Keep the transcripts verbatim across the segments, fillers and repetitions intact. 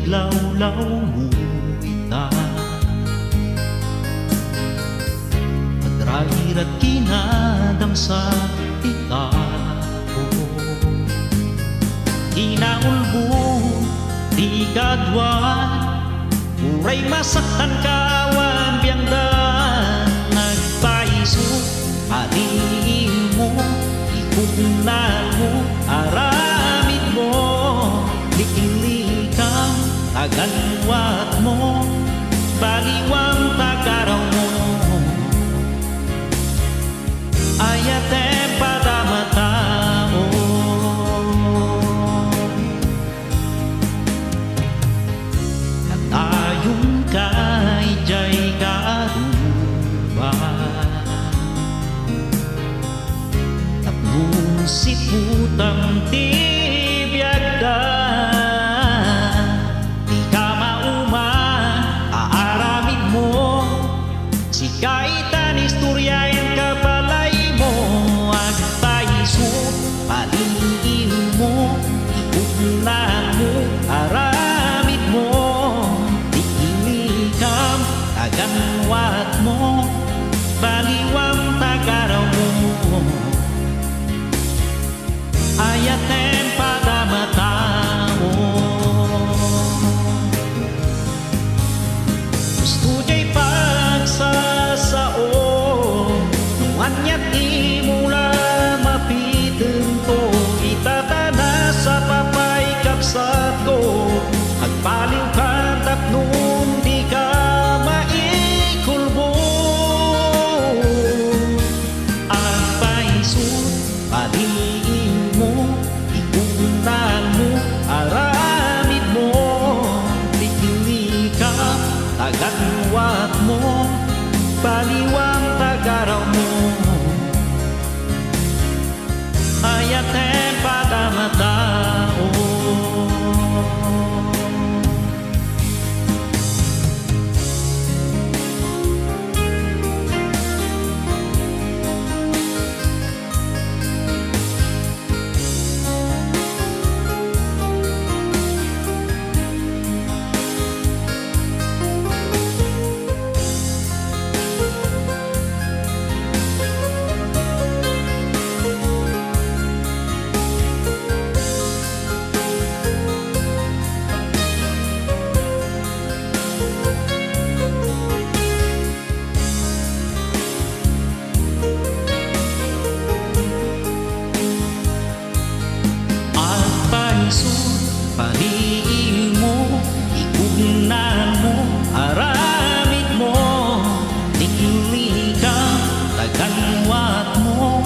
Lawlawmo ita, agrairat kinadamsa ti tao. Kinaulbod ti kadua, uray masaktanka awan biangda, nagpaiso. Paliiwmo, ikubnalmo, aramidmo, liklikam, taganwatmo, baliwam, tagarawmo. Ayatem pada mataon. Natayonka idiay kaduba, tapno siputam ti biagda. Dika mauma, aaramidmo. Sika itan istoryaen kabalaymo, agpaiso, paliiwmo, ikubnalmo, aramidmo, liklikam, taganwatmo, baliwam, tagarawmo. Ayatem pada mataon. Husto diay pagsasao, no ania ti mula mapitemto, ita ta nasapa pay kabsatko, agpaliwka tapno dika maikulbo. Agpaiso, paliiwmo, ikubnalmo, aramidmo, liklikam, taganwatmo, baliwam, tagarawmo. Ayatem pada mataon. Agpaiso, paliiwmo, ikubnalmo, aramidmo, liklikam, taganwatmo,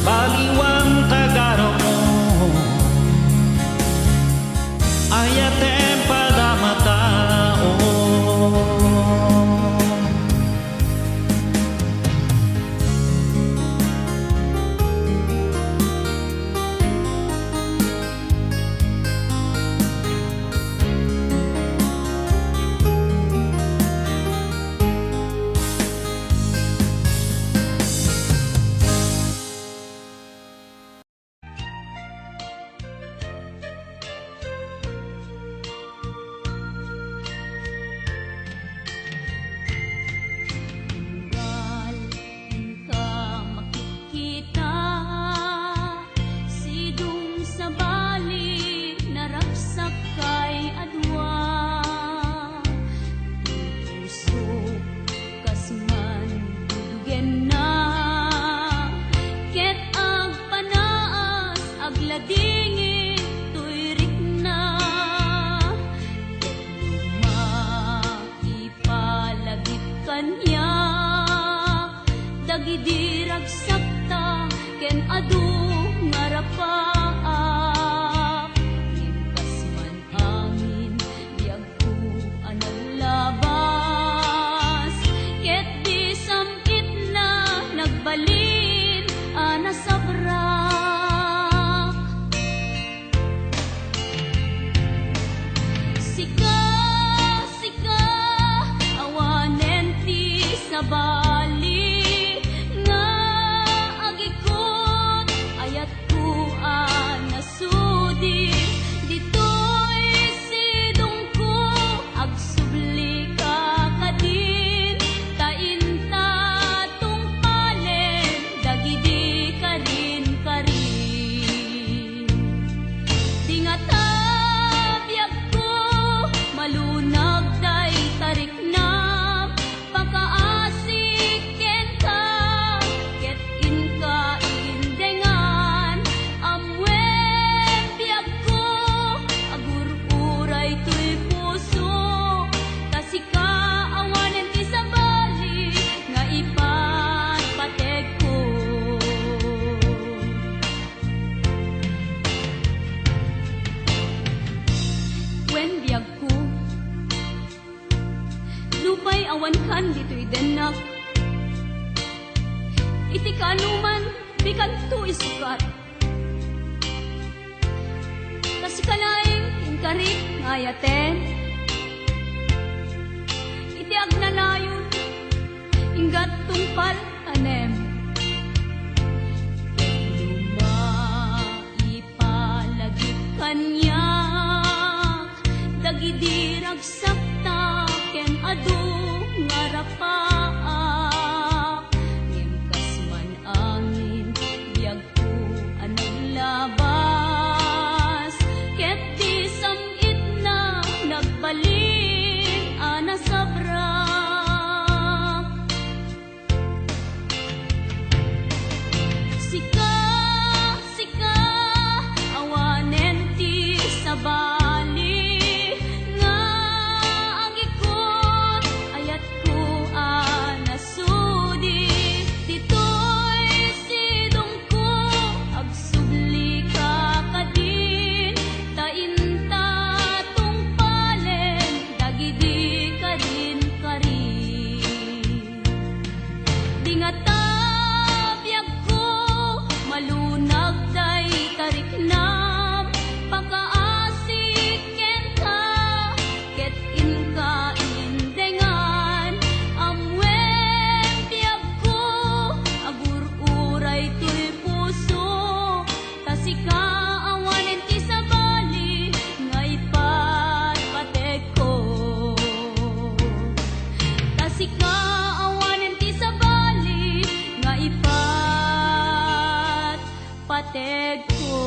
baliwam, tagarawmo. Ayatem pada mataon. Tunggal inka makitkita, sidong sabali naragsakkay a dua. Ti pusok kas mandudugenna, ket agpanaas agladingit toy rikna. Ket no maipalagip kaniak dagidi ragsakta ken adu nga rapaak, ngem kas man amin, biagko a naglabas, ket di sam-itna nagbalin a nasabrak. Sika, sika, awanen ti sabali nga Pay awankan ditoy dennak. Iti kaanoman, dikanto isukat. Ta sika laeng ti inkarik nga ayaten. Iti agnanayon, inggat tungpal tanem. Ket no maipalagip kaniak dagidi ragsakta ken adu nga rapaak, ngem kas man angin, biag ko a naglabas, ket ti sam-itna nagbalin a nasabrak. Sika, sika, awanen ti sabali nga agikut, ayatko a nasudi. Ditoy sidongko, agsubli ka kadin, ta inta tungpalen dagidi kadin karin. Di ngata biagko, malunag dayta riknam, pakaasi kenka, ket inka indengan. Ammom biagko, agur-uray toy puso, ta sika awanen ti sabali nga ipatpategko. Ta sika awanen ti sabali nga ipatpategko.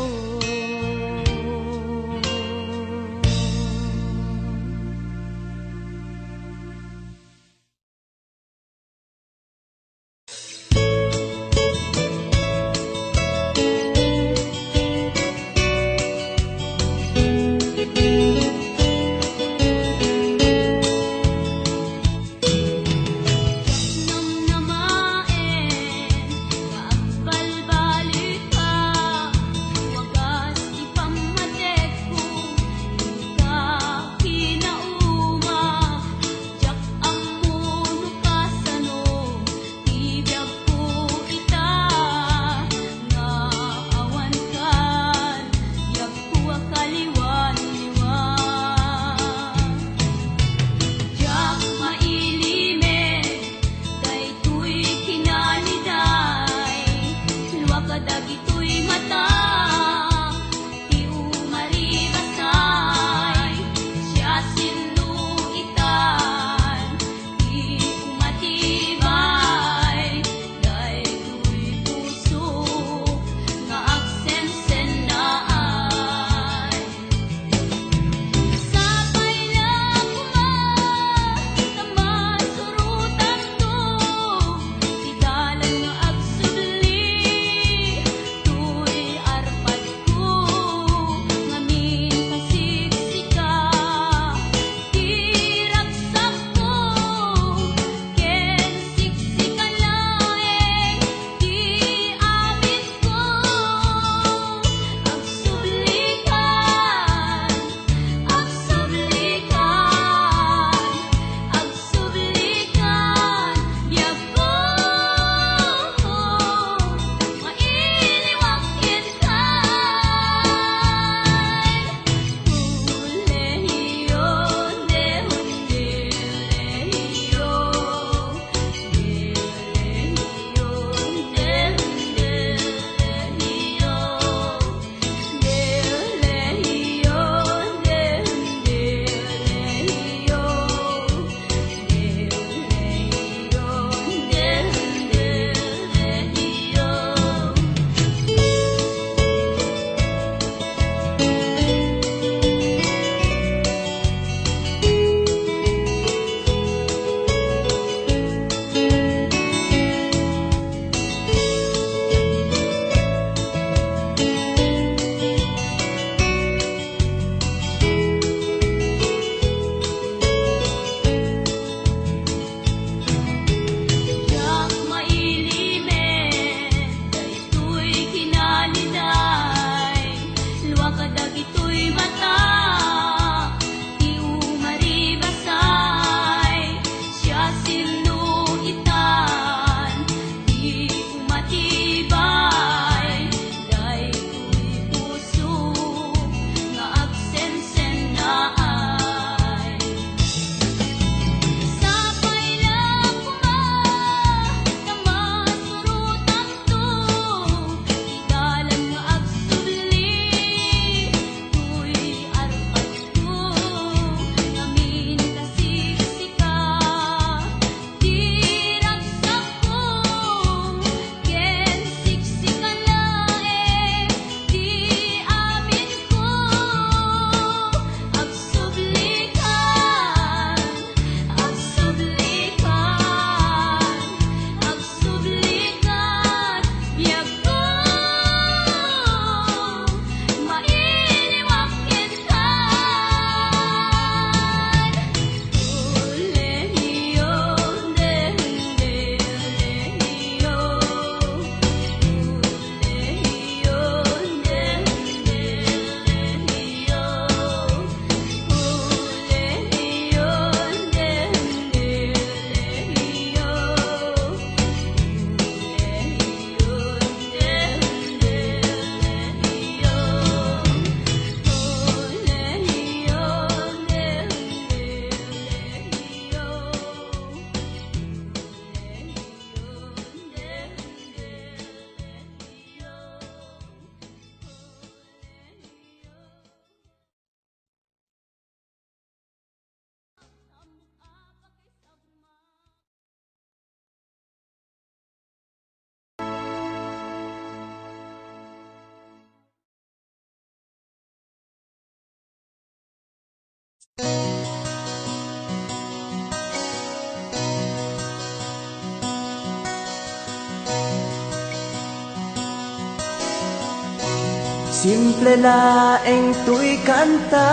Simple laeng toy kanta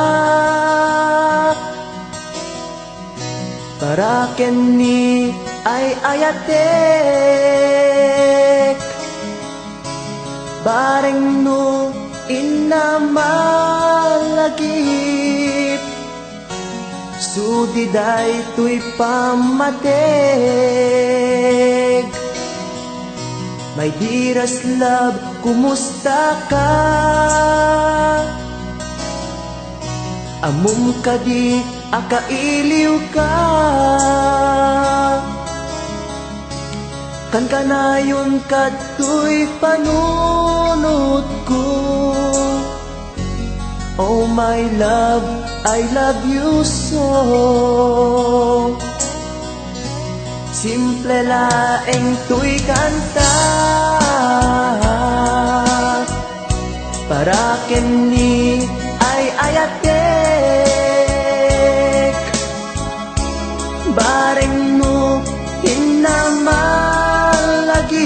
para ken ni ay-ayatek. Bareng no inna malagip, sudi daytoy pammateg. My dearest love, kumusta ka? Ammom kadi a kailiwka? Kankanayon kadtoy panunotko. Oh my love, I love you so. Simple laeng toy kanta para ken ni ay-ayatek. Bareng no inna malagip,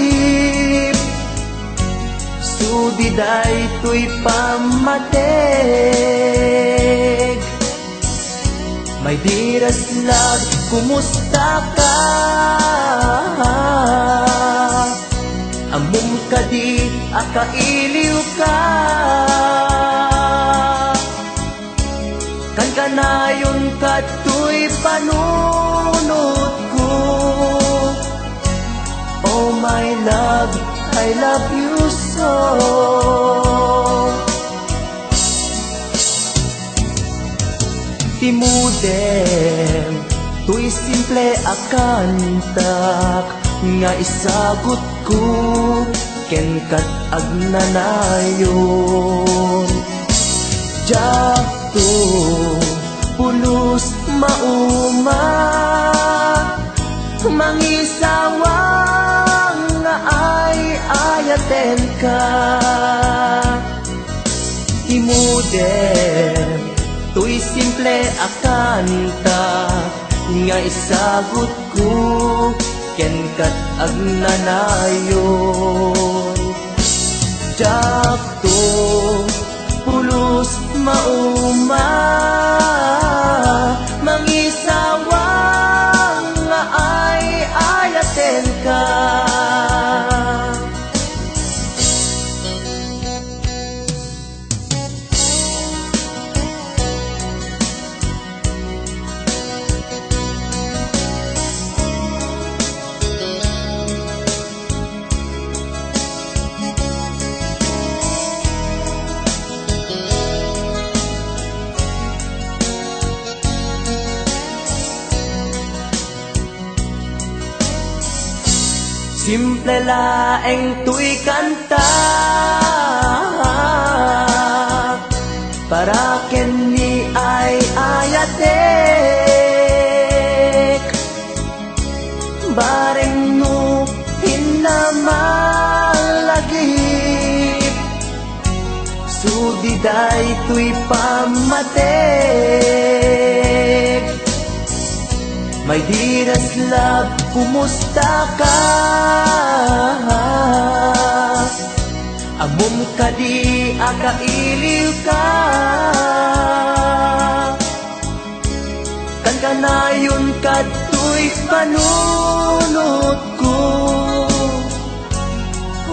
sudi daytoy pammateg. My dearest love, kumusta ka? Ammom kadi a kailiwka? Kankanayon kadtoy panunotko. Oh my love, I love you so. Ti modem toy simple a kantak nga isagutko ken kat agnanayon. Diakto pulos mauma, mangisawang nga ay-ayatenka. Ti modem toy simple a kanta nga isagutko ken kat agnanayon. Diakto pulos mauma, mangisawang nga ay-ayatenka. Simple laeng toy kanta para ken ni ay-ayatek. Bareng no inna malagip, sudi daytoy pammateg. My dearest love, kumusta ka? Ammom kadi a kailiwka? Kankanayon kadtoy panunotko.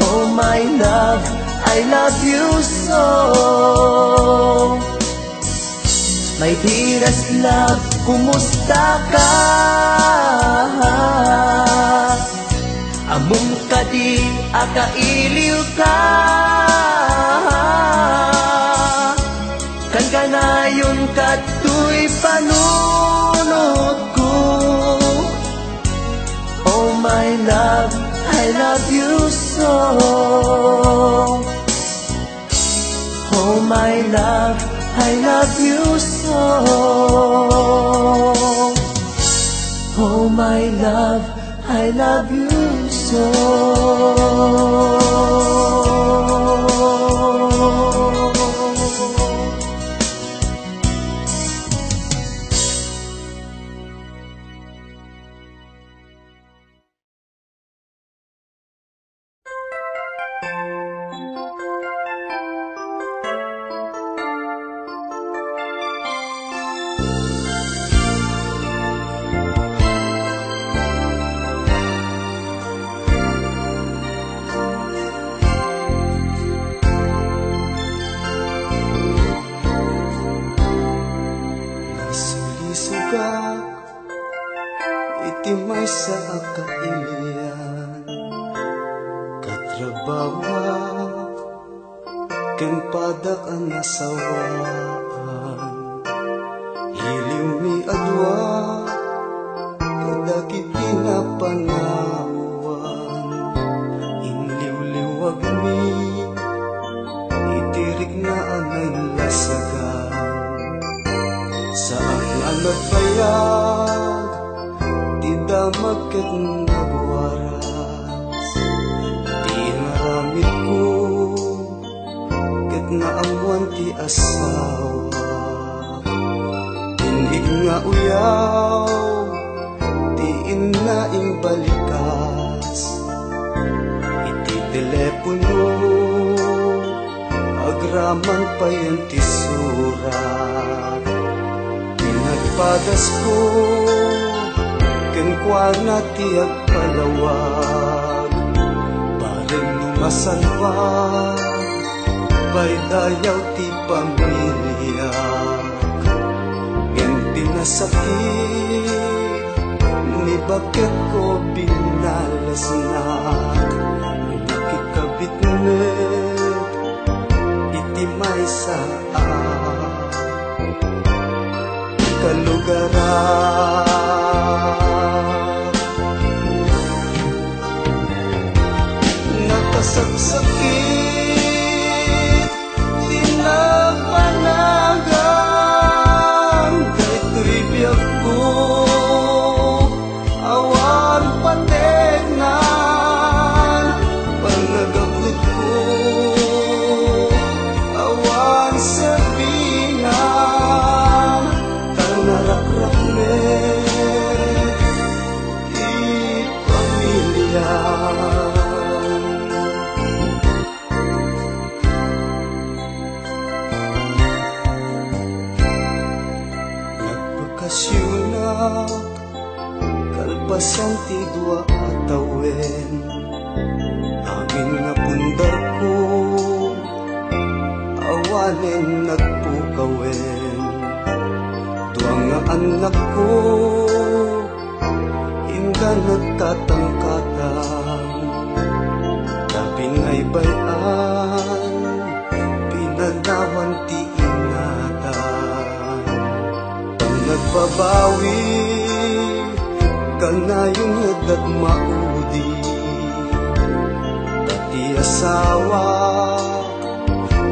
Oh my love, I love you so. My dearest love, kumusta ka? Ammom kadi a kailiwka? Kankanayon kadtoy panunotko. Oh my love, I love you so. Oh my love, I love you so. Oh my love, I love you so. Ti maysa a kailian, katrabawa, ken padak a nasawaan. Iliwmi a dua, kadagiti napanawan. Inliwliwagmi, iti rikna a nailasagan. Saak nga nagbayag, ti damag ket nagwaras. Ti inaramidko, ket naammoan ti asawa. Inigna uyaw, ti inna imbalikas. Iti telepono, agraman payen ti surat. Pinagpadasko, kenkuana ti agpalawag. Bareng no masalba, pay dayaw ti pamiliak. Ngem ti nasakit, ni baketko binalasnak. Bakit kabit met iti maysa a kalugaran. Nakasaksakit ti nagbanagam daytoy biagko. Awan pategnan, pannagapuotko, awan serbinan, ta narakrak met ti pamiliam. Nagbakasionak kalpasan ti dua a tawen. Amin nga pundarko, awanen nagpukawen. Dua nga annakko, inda nagkatangkatang. Ta pinaybay-an, pinanawan ti inatan. Pannagbabawi, kanayon nga adda maudi. Ta ti asawa,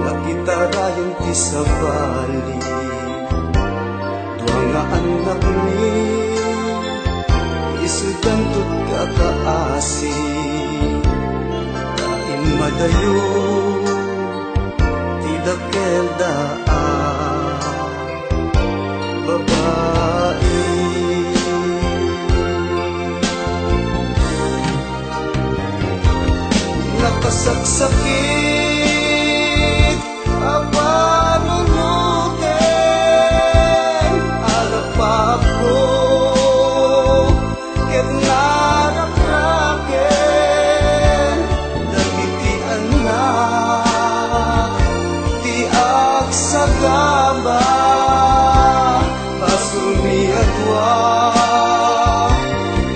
nakitarayan ti sabali. Dua nga annakmi, isudanto ti kakaasi. Ta immadayo ti dakkel da a babai. Nakasaksakit a panunoten, alapapko ket narakraken dagiti annak ti agsagaba. Basolmi a dua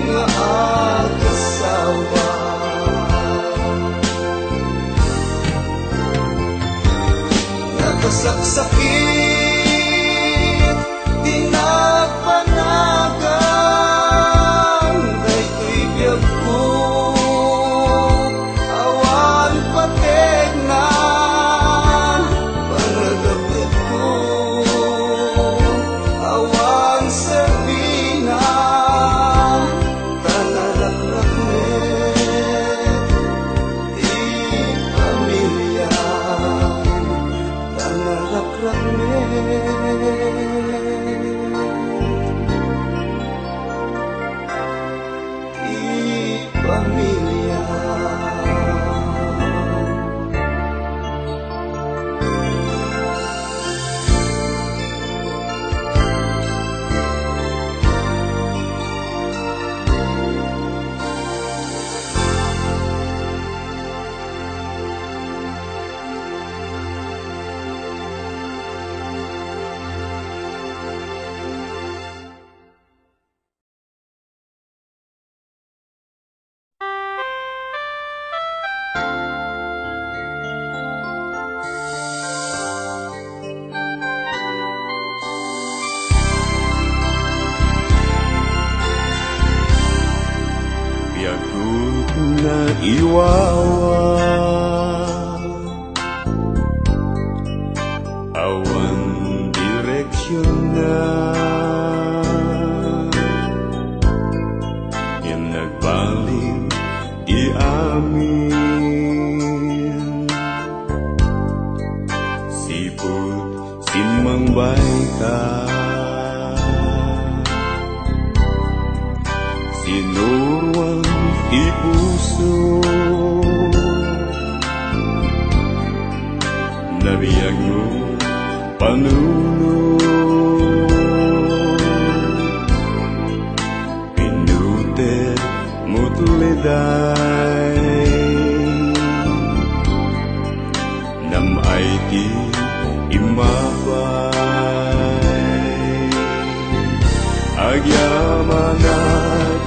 nga agasawa. Iwawa, awan direksionna, ngem nagbalik ti amin. Sipud simmangbayka, sinuroan ti puso, nabiagmo panunot. Pinuter mo ti liday, nam-ay ti immapay. Agyamanak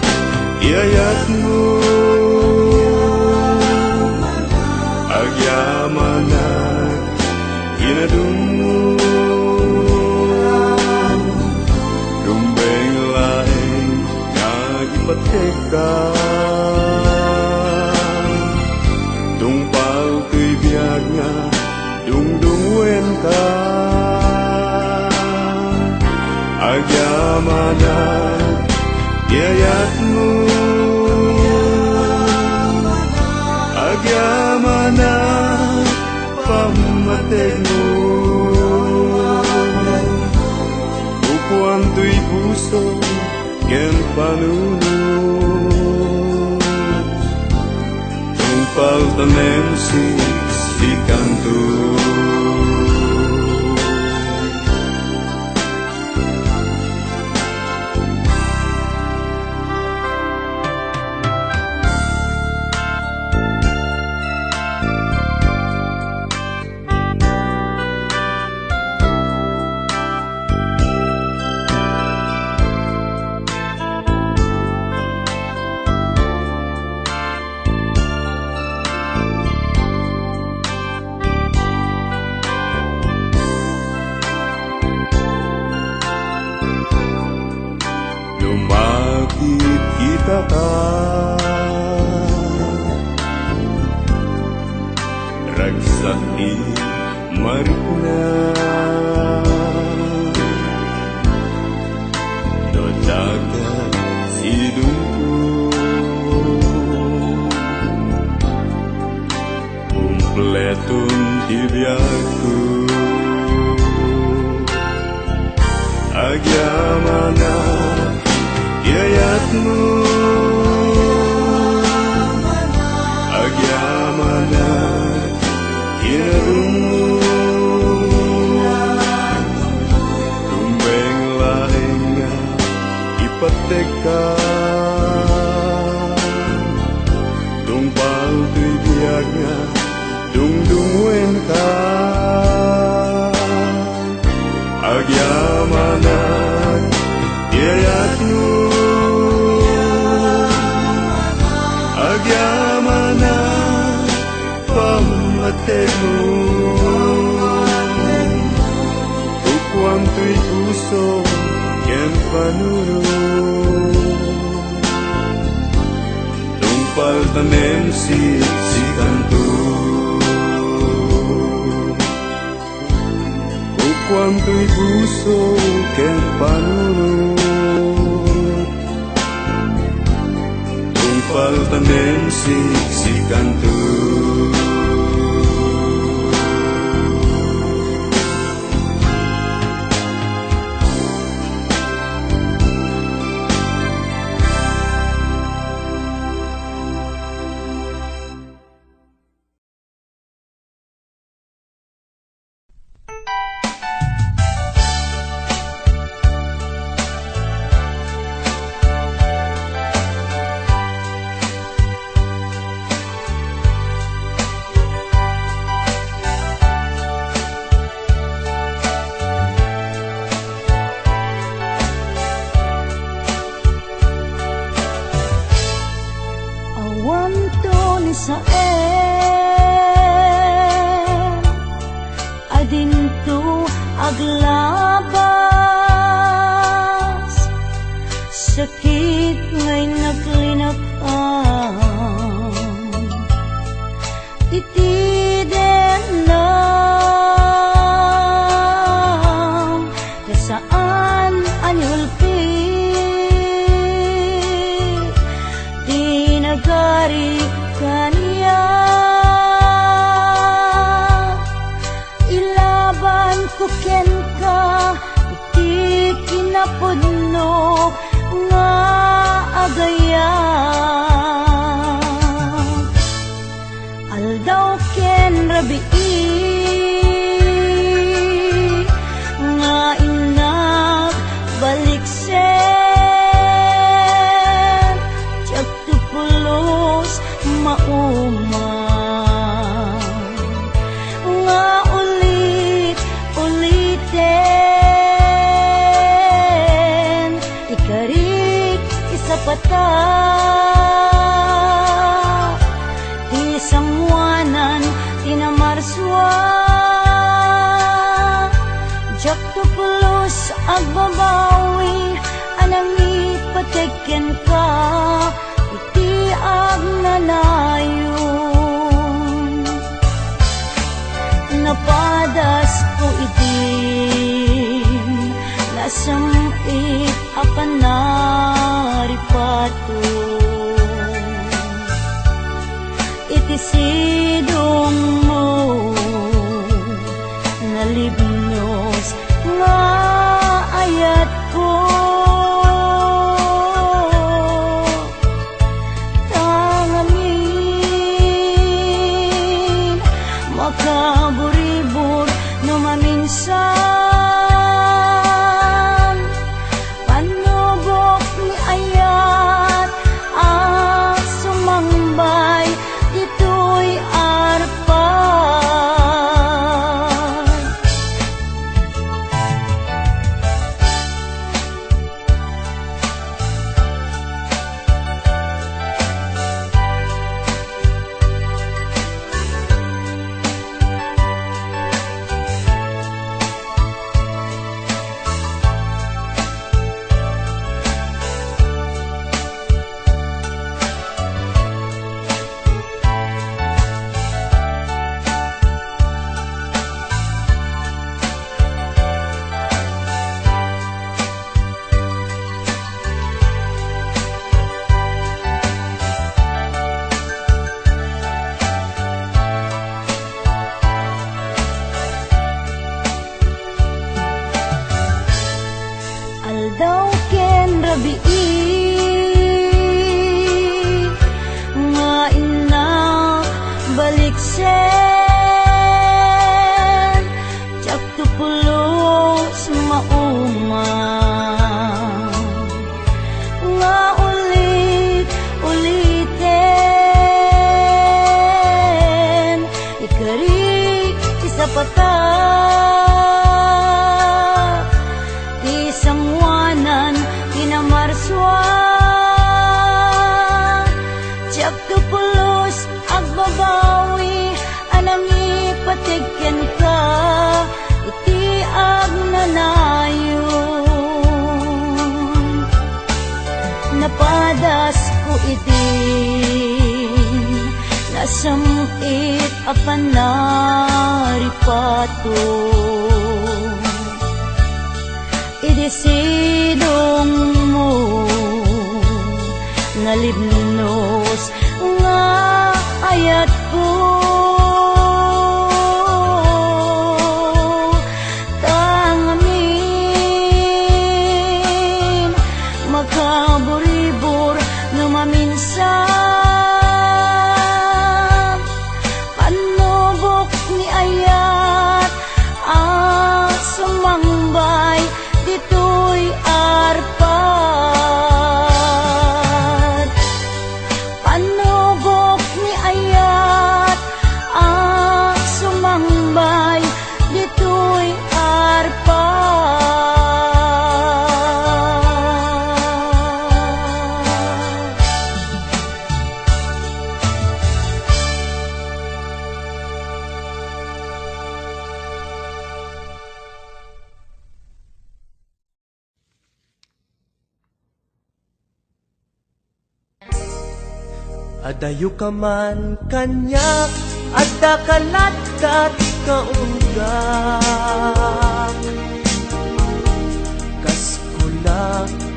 ti ayatmo, agyamanak inadummo, rumbeng laeng nga ipattegka. Tungpal toy biag nga dungdungngoenka. Agyamanak ti ayatmo, agyamanak pammategmo. Upuan toy puso ken panunot. Tungpal tanem siksikanto. Lumapit kita ka, ragsak ti marikna. No daga sidungko, kumpleton ti biagko. Agyamanak ti ayatmo, agyamanak ti inadummo. Rumbeng laeng nga ipattegka, tungpal toy biag nga dungdungngoenka. Agyamanak ti ayatmo, agyamanak pammategmo. Upuan toy puso ken panunot. Tungpal tanem siksikanto. Upuan toy puso ken panunot. Tungpal tanem siksikanto. Awanto ni Sael a dinto aglabas, sakit nga innak-linakam. Iti denam, ta saan a ni ulpi ti nagari kaniak. Ilabanko kenka iti kinapudno nga agayam. Aldaw ken rabii nga innak baliksen, diak to pulos mauma nga ulit-uliten. Ikarik ti sapata, ti sangoanan ti namarsua. Diak to pulos agbabawi a nangipateg kenka iti agnanayon. Napadasko iti nasam-it a panaripato. Iti sidongmo, nalibnos nga ayatko. Ta ngamin, makaburibur no maminsan. Pannubok ni ayat a sumangbay ditoy arpa. Aldaw ken rabii nga innak baliksen, diak to pulos mauma nga ulit-uliten. Ikarik ti sapata, ti sangoanan ti namarsua. Diak to pulos agbabawi a nangipateg kenka iti agnanayon. Napadasko iti nasam-it a panaripato. Idi sidongmo, nalibnos nga ayatko. Ta ngamin, makaburibur no maminsan. Pannubok ni ayat a sumangbay ditoy arpa. Pannubok ni ayat a sumangbay ditoy arpa. Adayoka man kaniak, Adda kalatkat kaunggak. Kas kuna,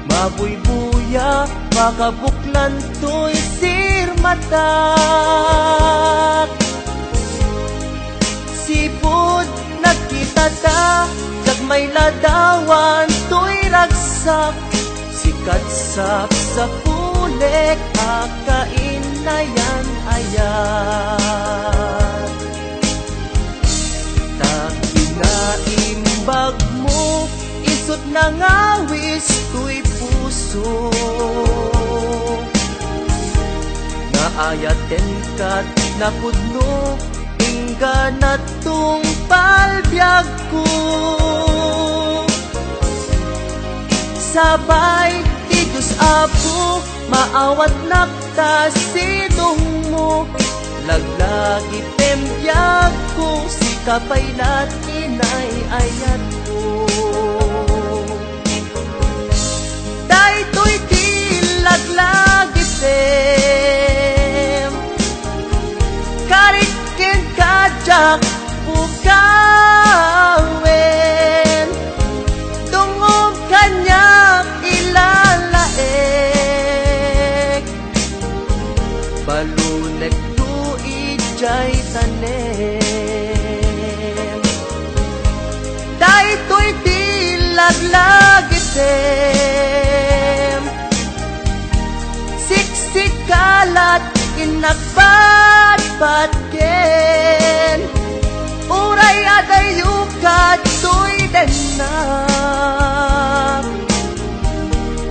mabuybuya, pakabuklan toy sirmatak. Sipud nagkitata, dagmay ladawan toy ragsak. Sikat sapsapulek a kainayan-ayat. Ta kinaimbagmo, isut nangawis toy puso. Naayaten kat napudno, inggana tungpal biagko. Sapay ti Dios Apo, maawatnak ta sidongmo. Laglagipem biagko, sika pay la ti inay-ayatko. Daytoy ti laglagipem, karik kenka diak pukawen, dungngom kaniak ilalaek. Balulekto idiay tanem. Daytoy ti laglagitem. Siksika la ti innak patpatgen. Uray adayo kadtoy dennak.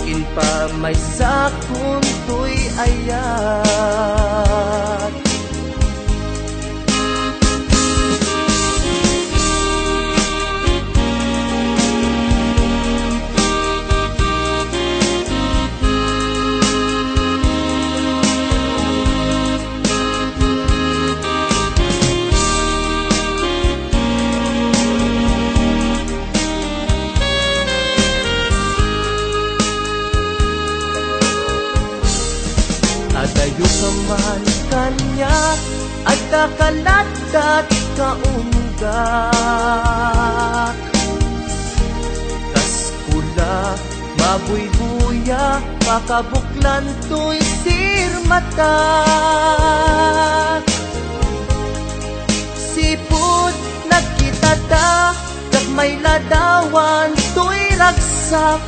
Inpamaysakon toy ayat. Adayo ka man kaniak, adda ka latkat kaunggak. Kas kuna, mabuybuya, pakabuklan toy sirmatak. Sipud nagkitata, dagmay ladawan toy ragsak.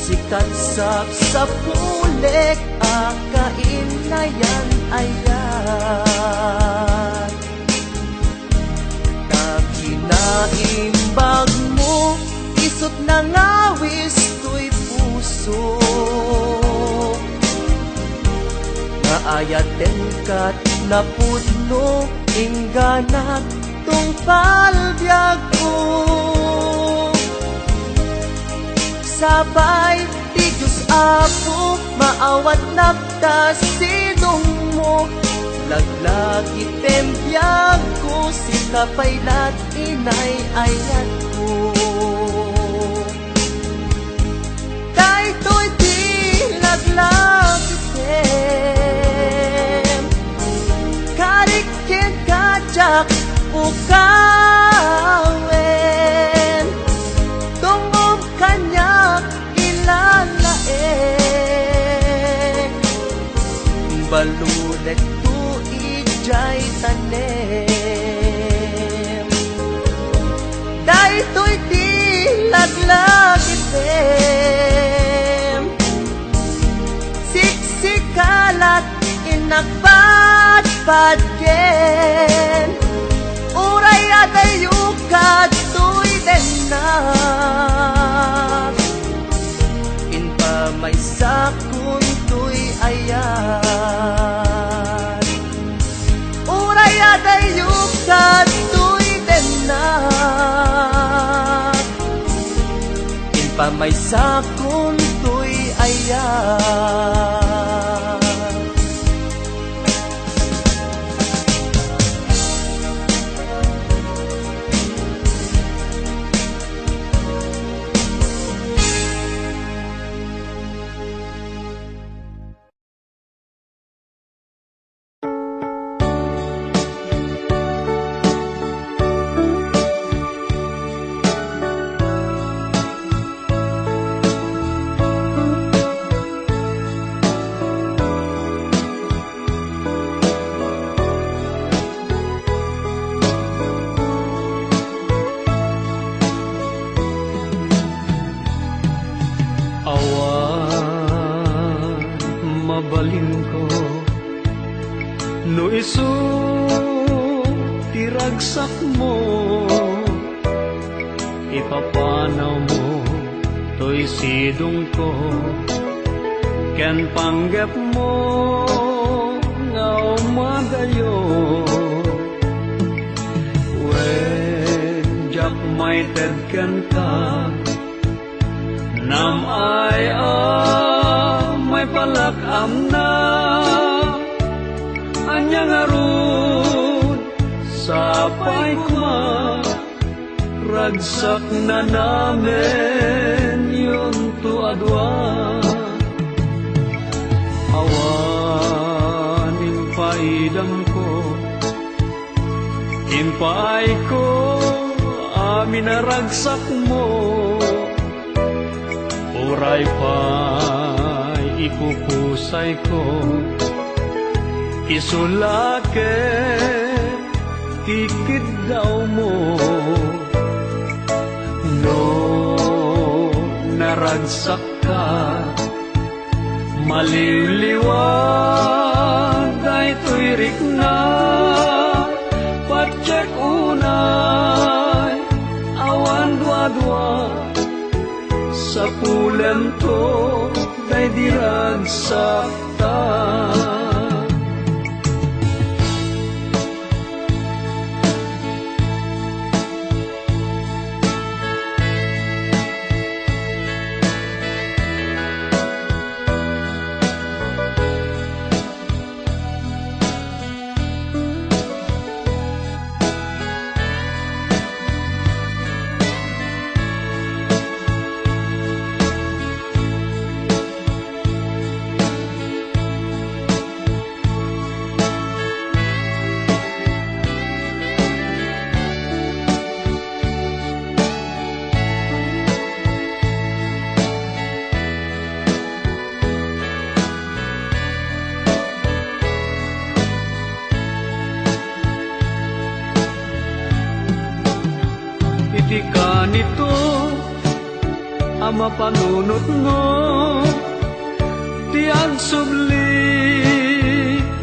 Sikat sapsapulek a kainayan-ayat. Ta kinaimbagmo, isut nangawis toy puso. Naayaten kat napudno, ingganak tungpal biagko. Sapay ti Dios Apo, maawatnak ta sidongmo. Laglagipem biagko, sika pay la ti inay-ayatko. Daytoy ti laglagitem, karik kenka diak pukawen, dungngom kaniak ilalaek. Balulekto idiay tanem. Daytoy ti laglagitem. Siksika la ti innak patpatgen. Uray adayo kadtoy dennak. Inpamaysakon toy ayat. Uray adayo kadtoy dennak. Inpamaysakon toy ayat. mabalinko. No isu ti ragsakmo, ipapanawmo toy sidongko ken panggepmo nga umadayo. Wen, diak maited kenka, nam-ay a maipalak amna. Ania ngarud, sapay koma, ragsak nanamenyonto a dua. Awan impaidamko, impaayko amin a ragsakmo. Uray pay ipupusayko, isu la ket ti kiddawmo. No naragsakka, maliwliwa daytoy rikna. Patiek unay, awan duadua, sapulento daydi ragsakta. Iti kanito a mapanunotmo ti agsubli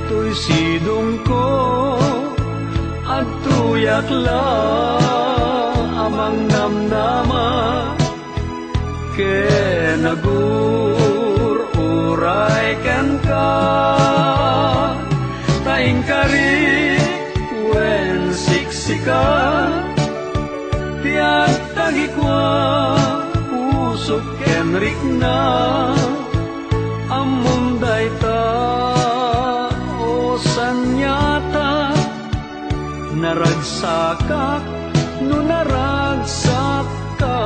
toy sidongko, adtoyak la a mangnamnama ken agur-uray kenka, ta inkari wen siksika ti agtagikua, pusok ken rikna. Ammom dayta, o saniata, naragsakak no naragsakka.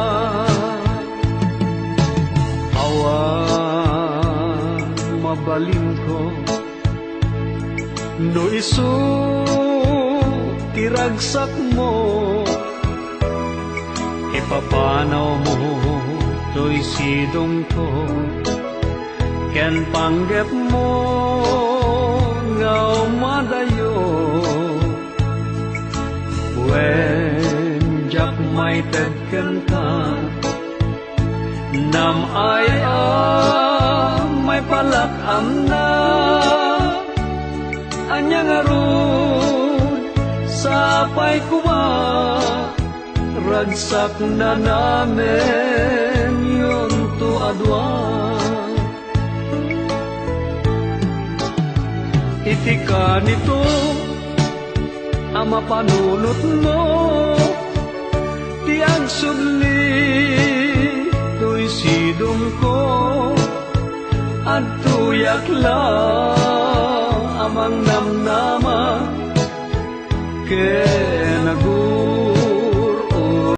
Awan mabalinko no isu ti ragsakmo, ipapanawmo toy sidongko ken panggepmo nga umadayo. Wen, diak maited kenka, nam-ay a maipalak amna. Ania ngarud, sapay koma, ragsak nanamenyonto a dua. Iti kanito a mapanunotmo ti agsubli toy sidongko, adtoyak la a mangnamnama ken agur-ur.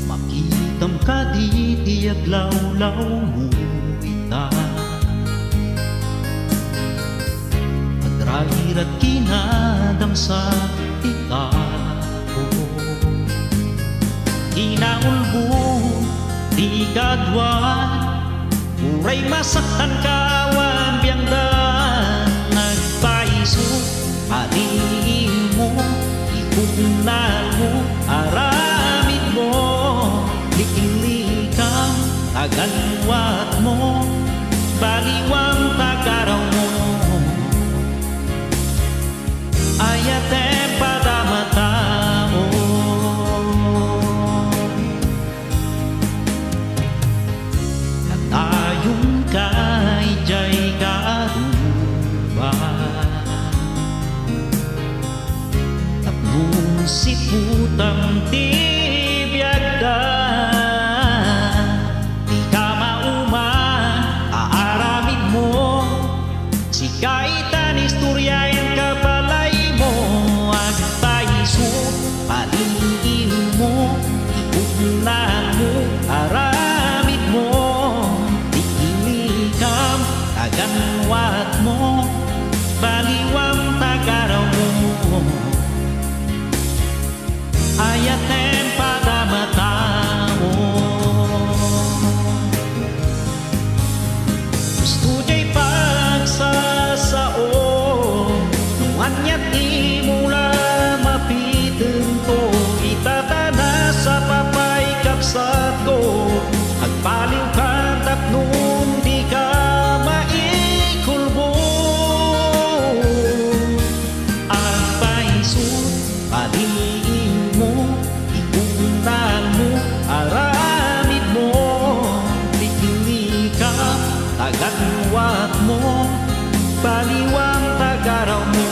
Makitam kadi ti aglawlawmo ita. Agrairat kinadamsa ti tao. Inaulbo ti kadua, uray masaktanka awan biangda, nagpaiso a di imo Pupnalmo, aramidmo, liklikam, taganwatmo, baliwam, tagarawmo, ayatem, padamatao. Kanayon ka idiay kaduba, tapno siputam ti biagda. Dika mauma, aaramidmo, sika itan istoriaen kabalaymo, agpayso, paliiwmo, ipupnalmo, aramidmo, liklikam, taganwatmo, baliwam, tagarawmo, ayatem, padamatao. Husto diay pagsasao, no aniat imo la mapitento, ita ta nasapa pay kabsatko, agbaliwka tapno dika maikulbo. Agpayso, paliiwmo, ipupnalmo, aramidmo, liklikam, taganwatmo, baliwam, tagarawmo,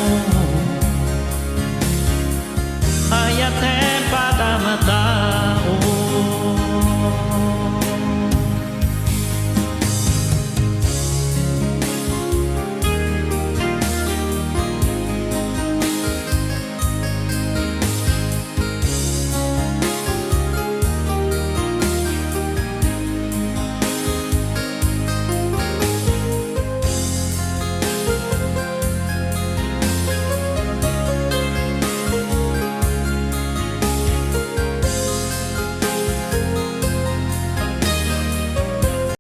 ayatem,